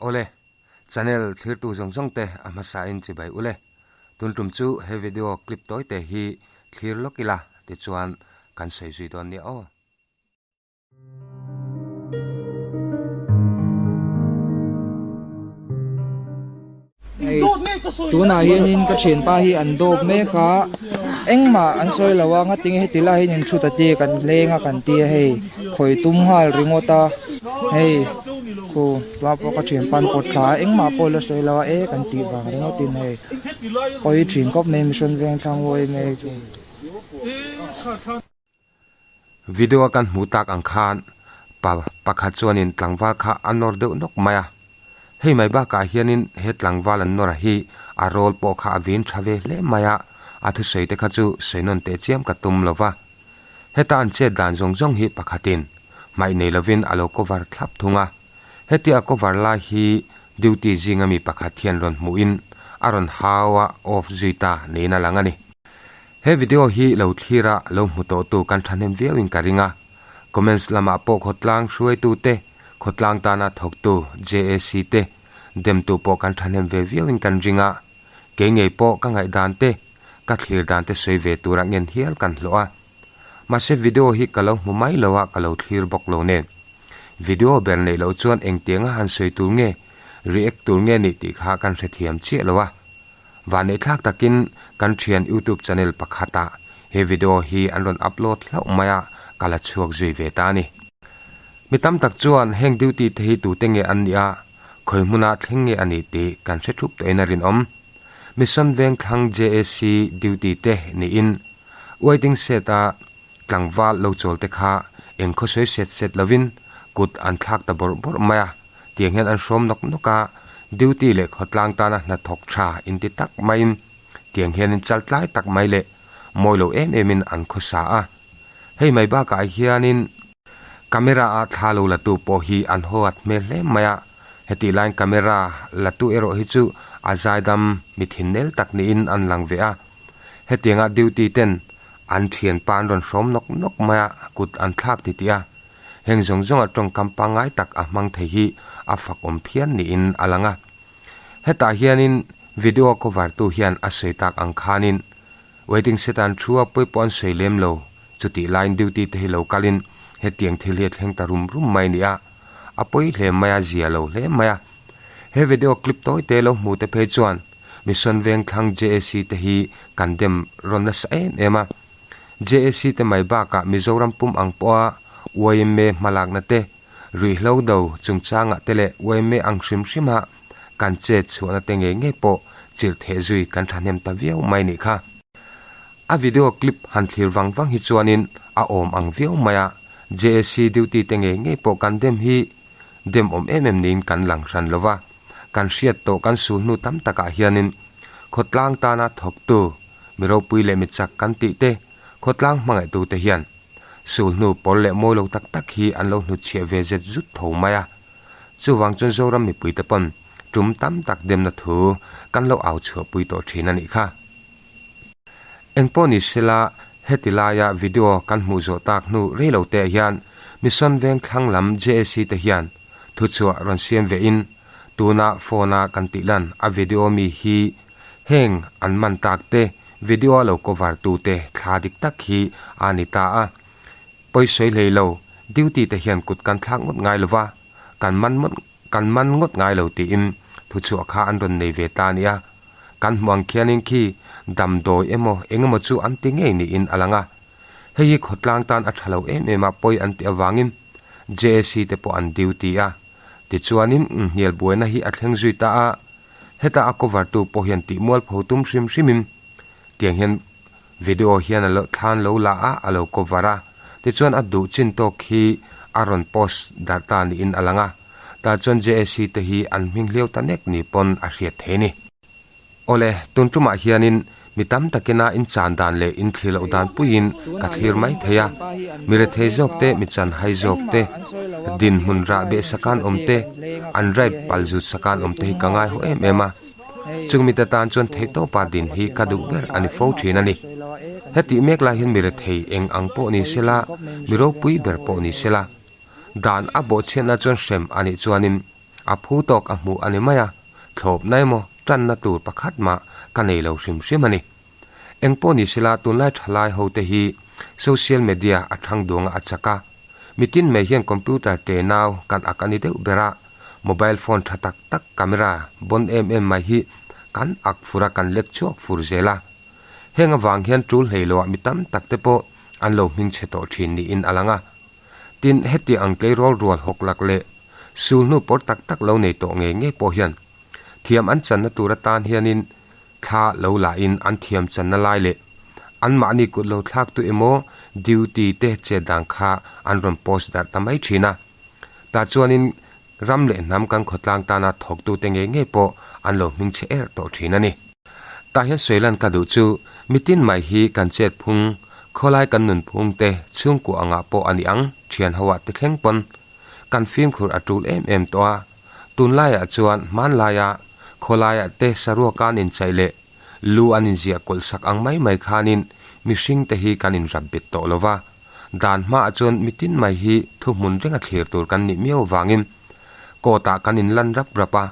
Awle, channel thlirtu zawng zawng te a hmasa in chibai ule. Tun tum chu he video clip tawi te hi thlir lawk ila tichuan kan sawi zui dawn nia aw. Hei tunah hianin ka thianpa hi an dawp mek a engmah an sawi lo a ngatinge heti lai hian in thu ta te kan leng a kan tia hei khawi tum nghal ringawt a hei khu tunah pawh ka thianpa an pawt thla a engmah pawh la sawi lo a e kan tih vang ringawt in hei pawi thin khawp mai mission vengthlang uai mai chu. Video a kan hmuh tak ang khan pa pakhat chuanin tlangval kha a nawr deuh nawk mai a, hei mai bakah hianin he tlangval an nawr a hi a rawl pawh kha a vin tha ve hle mai a, a thusawi te kha chu sawi nawn teh chiam ka tum lo va. Heta an chet dan zawng zawng hi pakhatin hmaih nei lovin a lo cover thlap thung a, hetia a cover lai hi duty zinga mi pakhat hian rawn hmuhin a rawn hau a off zui ta niin a lang a ni. He video hi lo thlir a lo hmu tawh tu kan thahnem viau in ka ring a, comments lamah pawh khawtlang hruaitu te, khawtlang tana thawktu JAC te demtu pawh kan thahnem ve viau in kan ring a, kei ngei pawh ka ngaihdan te, ka thlir dan te sawi ve tura ngen hial kan hlawh a. Mahse video hi ka lo hmu mai lo a ka lo thlir bawk lo nen. Video ber neih loh chuan engtianga han sawi tur nge, react tur nge nih tih kha kan hrethiam chiah lo a. Vanneihthlak takin kan thian YouTube channel pakhatah he video hi an rawn upload hlauh mai a, ka la chhuak zui ve ta a ni. Mi tam tak chuan heng duty te hi tute nge an nih a, khawi hmuna thleng nge a nih tih kan hre thup tawhin a rinawm. Mission Vengthlang JAC duty te niin waiting shed a tlangval lo chawl te kha eng khawsawi set set lovin kut an thlak ta bawrh bawrh mai a, tiang hian an hrawm nawk nawk a, duty leh khawtlang tana hnathawk tha inti tak maiin tiang hianin chal tlai tak mai leh mawi lo em emin an khawsa a. Hei mai bakah hianin camera a thla lo latu pawh hi an haw at hmel hle mai a, hetih laiin camera latu erawh hi chu a zaidam mi thin nel tak niin an lang ve a. Hetianga duty ten an thianpa an rawn hrawm nawk nawk mai a, kut an thlak ti tih a, heng zawng zawnga tawngkam pangngai tak a hmang thei hi a fak awm phian niin a lang a. Hetah hianin video cover tu hian a sawi tak ang khanin waiting shed an thu a pawi pawh an sawi lem lo, chutih laiin duty te hi lo kalin hetiang thil hi a thleng ta rum rum mai a ni a, a pawi hle mai a, zia lo hle mai a. He video clip tawi te lo hmu te phei chuan Mission Vengthlang JAC te hi kan dem rawn nasa em em a. JAC te mai bakah Mizoram pum ang pawha yma hmalakna te, ruihhlo do chungchangah te leh yma ang hrim hrima kan chet chhuahna te ngei ngei pawh chirh theh zui kan thahnem ta viau mai nih kha. A video clip han thlir vang vang hi chuanin a awm ang viau mai a, JAC duty te ngei ngei pawh kan dem hi dem awm em em niin kan lang hran lo va, kan hriat tawh kan sul hnu tam takah hianin khawtlang tana thawktu, mi ropui leh mi chak kan tih te, khawtlang hmangaihtu te hian sul hnu pawl leh mawi lo tak tak hi an lo hnutchhiah ve zet zut tho mai a. Chuvang chuan Zoram mipuite pawn tum tam tak demna thu kan lo au chhuahpui tawh thin a nih kha. Engpawh ni sela, heti laia video kan hmuh zawh tak hnu rei lo te hian Mission Veng thlang lam JAC te hian thuchhuah rawn siam ve in tuna phone a kan tih lan a video mi hi heng an man tak te video a lo cover tu te thla dik tak hi a ni ta a. Pawisawi hlei lo, duty te hian kut kan thlak ngawt ngai lova, kan man ngawt kan man ngawt ngai lo tiin thuchhuah kha an rawn nei ve ta a nia. Kan hmuh ang khianin khi damdawi emaw eng emaw chu an ti ngei niin a lang a. Hei hi khawtlang tan a tha lo em em a pawi an tih avangin JAC te pawh an duty a. Tichuanin hnial buaina hi a thleng zui ta a, heta a cover tu pawh hian tih mualpho tum hrim hrimin tiang hian video hian a lo thlan lo la a, a lo cover a. Tichuan a duh chin tawk khi a rawn post darh ta niin a lang a. Tah chuan JAC te hi an hming hliau ta nek ni pawn a hriat thei ni. Awle, tun tumah hianin mi tam takina in chan dan leh in thlir loh dan puiin ka thlir mai thei a. Mi rethei zawk te, mi chan hai zawk te, dinhmun rah beh sakan awm te, an rape pal zut sakan awm te hi ka ngai haw em em a. Chung mite tan chuan theihtawpa din hi ka duh ber a ni fo thin a ni. Hetih mek lai hian mi rethei eng ang pawh ni sela, mi ropui ber pawh ni sela, Dan a bawhchhiatna chuan hrem a nih chuanin A phu tawk a hmuh a ni mai a, thlawpna emaw tanna tur pakhat mah ka nei lo hrim hrim a ni. Eng pawh ni sela tunlai thalai ho te hi social media a thang duanga a chak a, mitin mai hian computer te nau kan ak a ni deuh ber a, mobile phone tha tak tak camera bon em em mai hi kan ak fur a kan lek chhuak fur zel a. Heng avang hian tul hlei loah mi tam tak te pawh an lo hmingchhe tawh thin niin a lang a. Tin, heti ang tleirawl rual hawk lak leh sul hnu pawr tak tak lo nei tawh ngei ngei pawh hian thiam an channa tur atan hianin thla lo lahin an thiam channa lai leh anmahni kut lo thlaktu emaw duty te chet dan kha an rawn post darh ta mai thin a. Tah chuanin ram leh hnam kan khawtlang tana thawktute ngei ngei pawh an lo hmingchhe er tawh thin a ni. Tah hian sawilan ka duh chu mitin mai hi kan chet phung, khawlai kan nunphung te chhungkua angah pawh a ni ang, thian ho ah te thleng pawn kan fimkhur a tul em em tawh a, tunlaiah chuan hmanlaia khawlaiah te saruaka an inchaih leh lu an inziah kawlh sak ang mai mai khanin mihring te hi kan inrap bet tawh lo va, dan hmaah chuan mitin mai hi thuhmun renga thlir tur kan nih miau avangin court ah kan inlan rap rap a,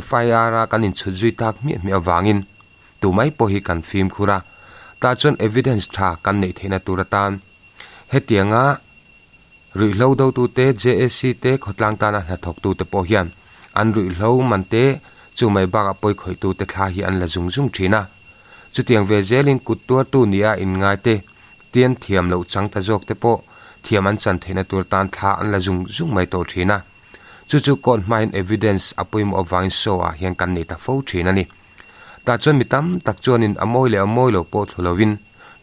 FIR a kan inchhut zui tak hmiah hmiah avangin tumai pawh hi kan fimkhur a, tah chuan evidence tha kan neih theihna tur atan hetianga Ruihhlo dotute, JAC te, khawtlang tana hnathawktute pawh hian an ruihhlo man te, chu mai bakah pawikhawitute thla hi an la zung zung thin a. Chutiang ve zelin kut tuartu nia inngai te, tian thiam loh chang ta zawk te pawh thiam an chan theihna tur tan thla an la zung zung mai tawh thin a. Chu chu court hmain evidence a pawimawh avangin show ah hian kan nei ta fo thin a ni. Tah chuan mi tam tak chuanin a mawi leh a mawi lo pawh thlu lovin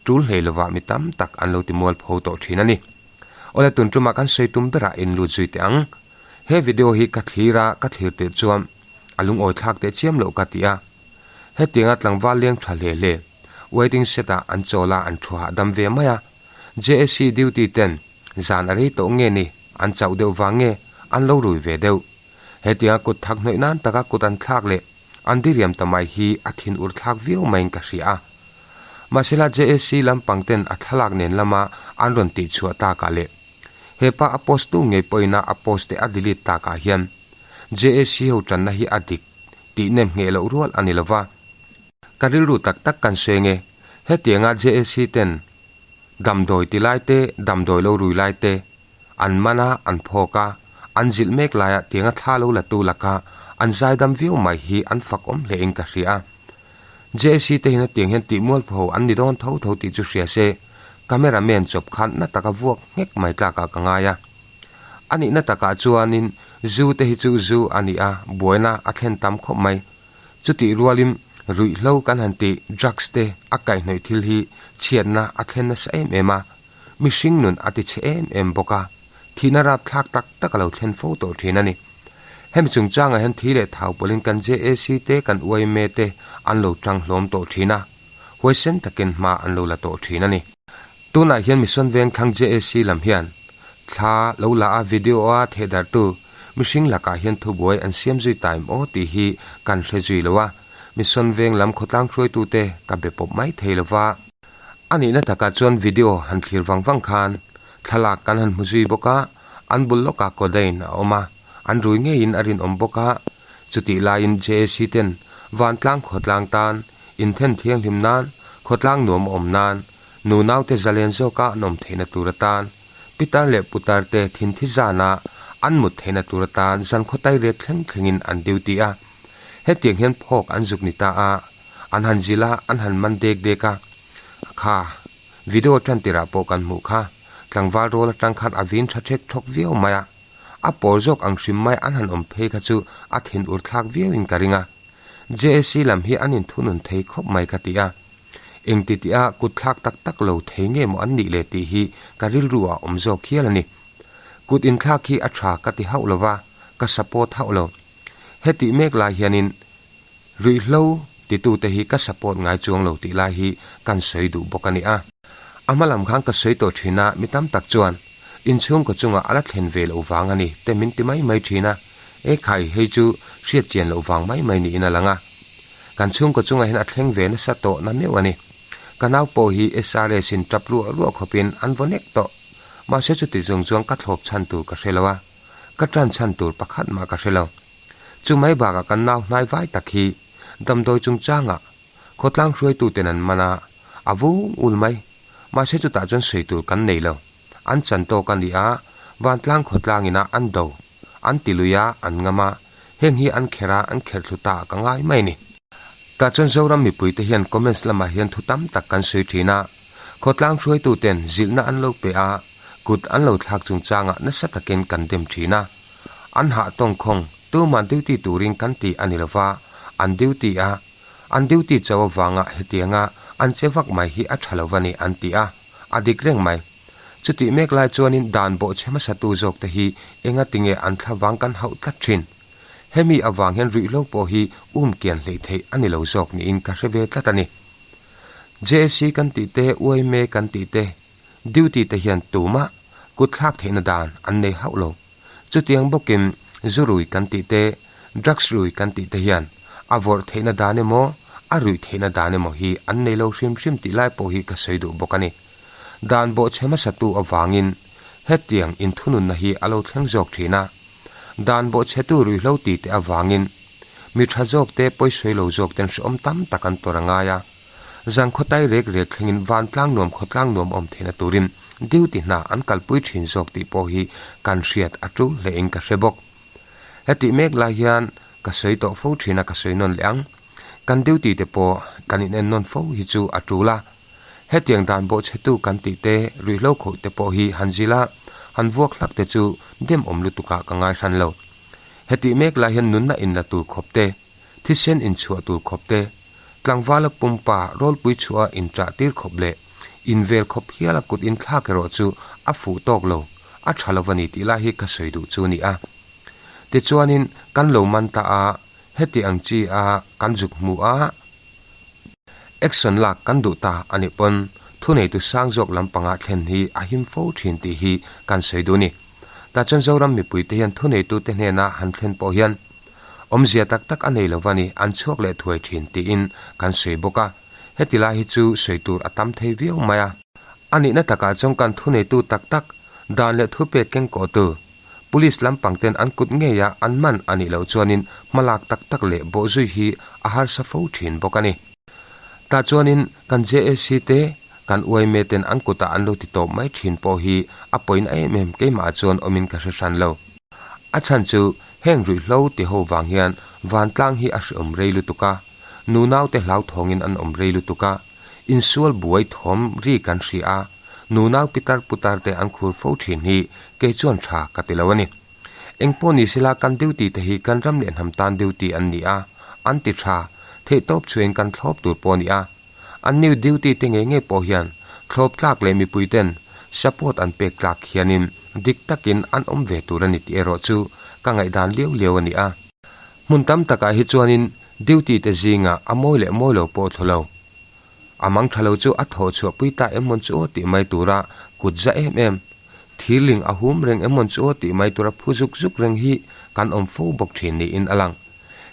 tul hlei lovah mi tam tak an lo ti mualpho tawh thin a ni. Awle tun tumah kan sawi tum berah in lut zui teh ang. He video hi ka thlir a, ka thlir tirh chuan a lungawi thlak teh chiam loh ka ti a. Hetianga tlangval leng tha hle hle waiting shed ah an chawl a an thu hahdam ve mai a. JAC duty ten zan a rei tawh nge ni an chauh deuh vang nge an lo rui ve deuh. Hetianga kut thak hnawih nan taka kut an thlak leh an diriam ta mai hi a thin ur thlak viau maiin ka hria a. Mahsela JAC lampang ten a thlalak nen lama an rawn tih chhuah takah leh hepa a post tu ngei pawhin a a post te a delete takah hian JAC ho tanna hi a dik tih nem ngheh loh rual a ni lova. Ka rilru tak tak kan sawi nge hetianga JAC ten damdawi ti lai te damdawi lo rui lai te an man a an phawk a an zilh mek laia tianga thla lo la tu laka an zaidam viau mai hi an fak awm hle in ka hria a. JC te hian hetiang hian tih mualpho an ni dawn tho tho tih chu hria se, camera man chawp khan na taka vuak nghek mai tlakah ka ngai a. A nihna takah chuanin zu te hi chu zu a ni a, buaina a thlen tam khawp mai. Chutih rualin ruihhlo kan han tih drugs te a kaihhnawih thil hi chhiatna a thlen nasa em em a, mihring nun a ti chhe em em bawk a, thihna rapthlak tak tak a lo thlen fo tawh thin a ni. Hemi chungchangah hian thi leh thau pawlhin kan JAC te kan yma te an lo tang hlawm tawh thin a, huaisen takin hma an lo la tawh thin a ni. Tunah hian Mission Vengthlang JAC lam hian thla lo la a video a thehdarhtu mihring lakah hian thubuai an siam zui ta em aw tih hi kan hre zui lo a, Mission Veng lam khawtlang hruaitute ka be pawp mai thei lo va. A nihna takah chuan video han thlir vang vang khan thlalak kan han hmu zui bawk a, an bul lawkah codeine a awm a, an rui ngeiin a rinawm bawk a. Chutih laiin JAC ten vantlang khawtlang tan, inthen thianghlim nan, khawtlang nuam a awm nan, nu naute zalen zawka an awm theihna tur atan, pitar leh putar te thinthi zana an mut theihna tur atan zan khawtai rek thleng thlengin an duty a. Hetiang hian phawk an zuk ni ta a. An han zil a, an han man dek dek a. Kha, video tan tirah pawh kan hmuh kha. Tlangval rawl atang khan a vin tha thek thawk viau mai a. A pawl zawk ang hrim mai an han awm phei kha chu a thin ur thlak viau in ka ring a. JAC lam hi an inthunun thei khawp mai ka ti a. Engti tih a kut thlak tak tak lo thei nge maw an nih le tih hi ka rilru ah awm zawk hial a ni. Kut inthlak hi a tha ka ti hauh lo va, ka support hauh lo. Hetih mek lai hianin Ruihhlo titute hi ka support ngai chuang lo tih lai hi kan sawi duh bawk a ni a. A hma lam khan ka sawi tawh thin a, mi tam tak chuan inchhungkaw chungah a la thlen ve loh vang a ni te min ti mai mai thin a, e khai hei chu hriat chian loh vang mai mai niin a lang a. Kan chhungkaw chungah hian a thleng ve nasa tawh na meuh a ni. Ka nau pawh hi SRS in tap ruah ruah khawpin an vaw nek tawh. Mahse chuti chung chuan ka thlawp chhan tur ka hre lo a, ka tan chhan tur pakhat mah ka hre lo. Chu mai bakah kan nau hnai vai tak hi damdawi chungchangah khawtlang hruaituten an man a, a vung ul mai. Mahse chutah chuan sawi tur kan nei lo. An chan tawk a ni a, vantlang khawtlang ina an do, an ti lui a, an ngam a, heng hi an kher a, an kher thlu ta ka ngai mai a ni. Tah chuan Zoram mipuite hian comments lamah hian thu tam tak kan sawi thin a, khawtlang hruaituten zilhna an lo pe a, kut an lo thlak chungchangah nasa takin kan dem thin a. An hah tawngkhawng, tuman duty turin kan ti a ni lova, an duty a, an duty cho avanga hetianga an che vak mai hi a tha lo va ni an ti a, a dik reng mai. Chutih mek lai chuanin dan bawhchhe hmasatu zawkte hi enga tinge an thlavang kan hauh tlat thin. Hemi avang hian ruihhlo pawh hi um kian hleih theih a ni lo zawk niin ka hre ve tlat a ni. JSC kan tih te, UIME kan tih te, Duty te hian tumah kut thlak theihna dan an nei hauh lo. Chutiang bawkin zu rui kan tih te, drugs rui kan tih te hian a vawrh theihna dan emaw, a ruih theihna dan emaw hi an nei lo hrim hrim tih lai pawh hi ka sawi duh bawk a ni. Dan bawhchhe hmasatu avangin hetiang inthununna hi a lo thleng zawk thin a. Dan bawhchhetu ruihhlo ti te avangin mi tha zawk te, pawisawi lo zawk ten hrehawm tam tak an tawrh a ngai a. Zan khawtai rek rek thlengin vantlang nuam khawtlang nuam awm theihna turin duty hna an kalpui thin zawk tih pawh hi kan hriat a tul hlein ka hre bawk. Hetih mek lai hian ka sawi tawh fo thin a ka sawi nawn leh ang. Kan duty te pawh kan inen nawn fo hi chu a tul a. Hetiang dan bawhchhetu kan tih te ruihhlo khoh te pawh hi han zil a, han vuak hlak te chu dem awm lutukah ka ngai hran lo. Hetih mek lai hian nunna inla tur khawp te, thisen inchhuah tur khawp te, Tlangvala pumpa rawlpui chhuah a inṭah tir khawp leh invel khawp hial a kut inthlak erawh chu a fuh tawk lo, a ṭha lo va ni tih lai hi ka sawi duh chu a ni a. Tichuanin kan lo man ta a, heti ang chi a kan zuk hmu a, action lak kan duh ta a nih pawn thuneitu sang zawk lampanga thlen hi a him fo ṭhin tih hi kan sawi duh a ni. Tah chuan Zoram mipuite hian thuneitute hnena han thlen pawh hian Awmzia tak tak a nei lo va ni, an chhuak leh thuai thin tiin kan sawi bawk a, heti lai hi chu sawi tur a tam thei viau mai a. A nihna takah chuan kan thuneitu tak tak, dan leh thupek kengkawhtu, Police lampang ten an kut ngeia an man a nih loh chuanin hmalak tak tak leh bawhzui hi a harsa fo thin bawk a ni. Tah chuanin kan JAC te, kan UIME ten an kutah an lo ti tawp mai thin pawh hi a pawina em em keimah chuan awmin ka hre hran lo. A chhan chu Heng ruihhlo ti ho vang hian vantlang hi a hreawm rei lutuk a, nunaute hlauthawngin an awm rei lutuk a, insual buai thawm ri kan hria a, nunau pitar putar te an khur fo thin hi kei chuan tha ka ti lo a ni. Engpawh ni sela kan duty te hi kan ram leh hnam tan duty an ni a, an ti tha, theihtawp chhuahin kan thlawp tur pawh a ni a, An new duty te ngei ngei pawh hian thlawp tlak leh mipui ten support an pek tlak hianin dik takin an awm ve tur a ni tih erawh chu ka ngaihdan liau liau a ni a. Hmun tam takah hi chuanin duty te zingah a mawi leh mawi lo pawh thlu lo. A mang tha lo chu a thawh chhuah pui ta em mawn chu aw tih mai tura kut za em em, thirling a hum reng em mawn chu aw tih mai tura phu zuk zuk reng hi kan awm fo bawk thin niin a lang.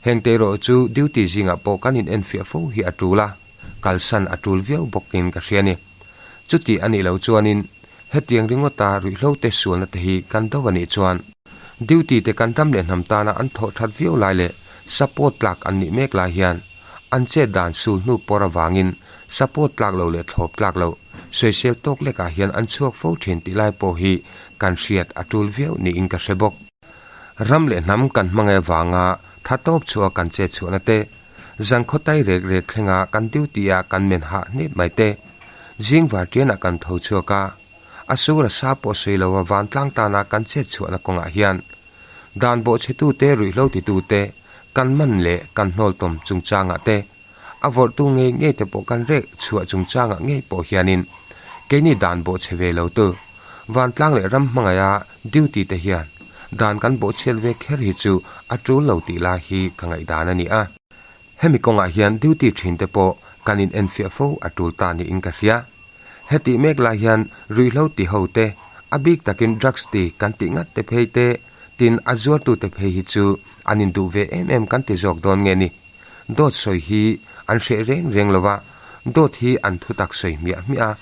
Heng te erawh chu duty zingah pawh kan in enfiah fo hi a tul a, kalsan a tul viau bawkin ka hria a ni. Chuti a nih loh chuanin hetiang ringawta ruihhlo te sualna te hi kan do a nih chuan duty te kan ram leh hnam tana an thawh that viau lai leh support tlak an nih mek lai hian an chet dan sul hnu pawr avangin support tlak lo leh thlawp tlak lo sawisel tawk lekah hian an chhuak fo thin tih lai pawh hi kan hriat a tul viau niin ka hre bawk. Ram leh hnam kan hmangaih avanga tha tawp chhuah kan chet chhuahna te, zan khawtai rek rek thlenga kan duty a kan men hah hnep mai te, zing vartianah kan tho chhuak a, a sur a sa pawh sawi lo a vantlang tana kan chet chhuahna kawngah hian dan bawhchhetute ruihhlo titute kan man leh kan hnawl tawm chungchangah te, A vawrhtu ngei ngei te pawh kan rek chhuah chungchangah ngei pawh hianin keini dan bawhchhe ve lo tu vantlang leh ram hmangaiha duty te hian dan kan bawhchhiat ve kher hi chu a tul lo tih lai hi ka ngaihdan a ni a. Hemi kawngah hian duty thin te pawh kan in enfiah fo a tul ta niin ka hria. Hetih mek lai hian ruihhlo ti ho te, a bik takin drugs ti kan tih ngat te phei te, tin a zuartu te phei hi chu an induh ve em em kan ti zawk dawn nge ni. Dawt sawi hi an hreh reng reng lo va, dawt hi an thutak sawi hmiah hmiah a.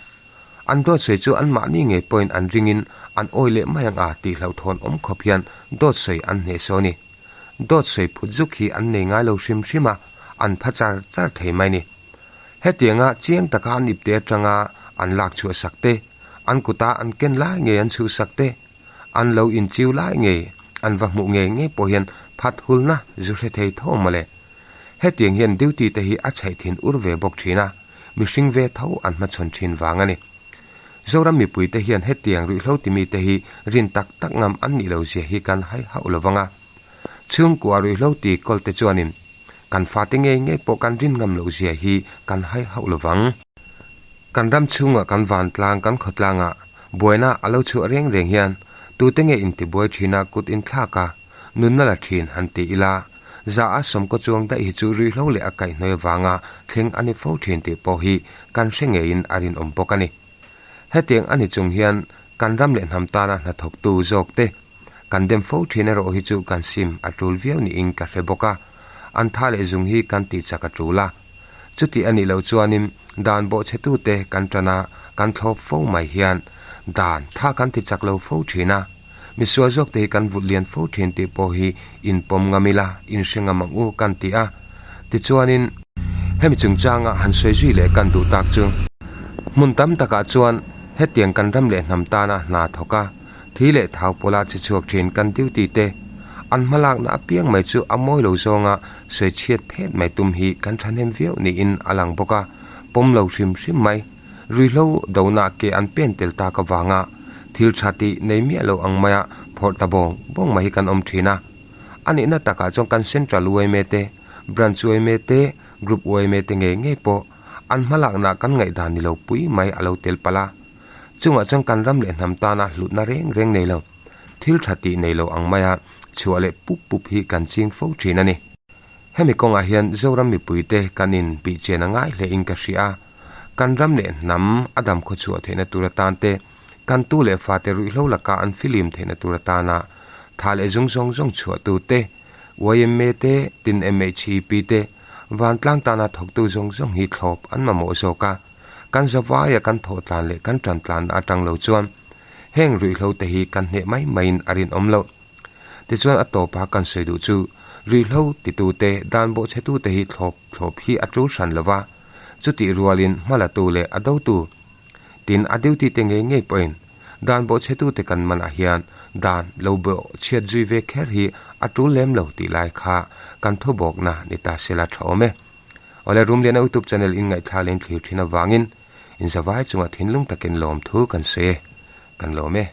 An dawt sawi chu anmahni ngei pawhin an ringin an awi leh mai ang a tih hlauhthawn awm khawp hian dawt sawi an hneh saw a ni. Dawt sawi phut zuk hi an nei ngai lo hrim hrim a, an pha char char thei mai ni. Hetianga chiang taka an ipte atanga an lak chhuah sak te, an kuta an ken lai ngei an chhuh sak te, an lo inchiu lai ngei an va hmuh ngei ngei pawh hian phat hulna zu hre thei tho mawle. Hetiang hian duty te hi a chhaih thin ur ve bawk thin a, mihring ve tho an hmachhawn thin vang a ni. Zoram mipuite hian hetiang ruihhlo timi te hi rin tak tak ngam an nih lo zia hi kan hai hauh lo vang a. Chhungkua ruihhlo ti kawl te chuanin kan fate ngei ngei pawh kan rin ngam loh zia hi kan hai hauh lo vang. Kan ram chhungah kan vantlang kan khawtlangah buaina a lo chhuah reng reng hian tute nge intibuai thina kut inthlak a, nunna la thin han ti ila, za a sawmkaw chuang daih hi chu ruihhlo leh a kaihhnawi avanga thleng a ni fo thin tih pawh hi kan hre ngeiin a rinawm bawk a ni. Hetiang a ni chung hian kan ram leh hnam tana hnathawktu zawk te kan dem fo thin erawh hi chu kan sim a tul viau niin ka hre bawk a, an tha leh zung hi kan tih chak a tul a. Chuti a nih loh chuanin dan bawhchhetute kan tan a, kan thlawp fo mai hian dan tha kan ti chak lo fo thin a. Misual zawk te hi kan vut lian fo thin tih pawh hi inpawm ngam ila, inhre ngam ang u kan ti a. Tichuanin, hemi chungchanga han sawi zui leh kan duh tak chu, hmun tam takah chuan hetiang kan ram leh hnam tana hna thawk a, thi leh thau pawla che chhuak thin kan duty te, an hmalakna apiang mai chu a mawi lo zawnga sawi chhiat phet mai tum hi kan thahnem viau niin a lang bawk a, pawm lo hrim hrim mai. Ruihhlo dohna ke an pen tel tak avanga thil tha tih nei miah lo ang maia phawrh ta bawng bawng mai hi kan awm thin a. A nihna takah chuan kan Central yma te, Branch yma te, Group yma te ngei ngei pawh an hmalakna kan ngaihdan ni lo pui mai a lo tel palh a. Chungah chuan kan ram leh hnam tana hlutna reng reng nei lo, thil tha tih nei lo ang maia chhuah leh pup pup hi kan ching fo thin a ni. Hemi kawngah hian Zoram mipuite kan inbihchian a ngai hlein ka hria a. Kan ram leh hnam a dam khawchhuah theihna tur atan te, kan tu leh fate ruihhlo laka an filim theihna tur atana tha leh zung zawng zawng chhuahtu te, yma te, tin MHEP te, vantlang tana thawktu zawng zawng hi thlawp an mamawh zawk a. Kan zavaia kan thawhtlan leh kan tantlanna atang lo chuan heng ruihhlo te hi kan hneh mai maiin a rinawm loh. Tichuan a tawpa kan sawi duh chu ruihhlo titute, dan bawhchhetute hi thlawp thlawp hi a tul hran lova, chutih rualin hmalatu leh a dotu tin a duty te ngei ngei pawhin dan bawhchhetute kan manah hian dan lo bawhchhiat zui ve kher hi a tul lem lo tih lai kha kan thubawkna ni ta sela tha awm e. Awle Rumliana Utube channel in ngaihthlak leh in thlir thin avangin inzavai chungah thinlung takin lawmthu kan sawi e. Kan lawm e.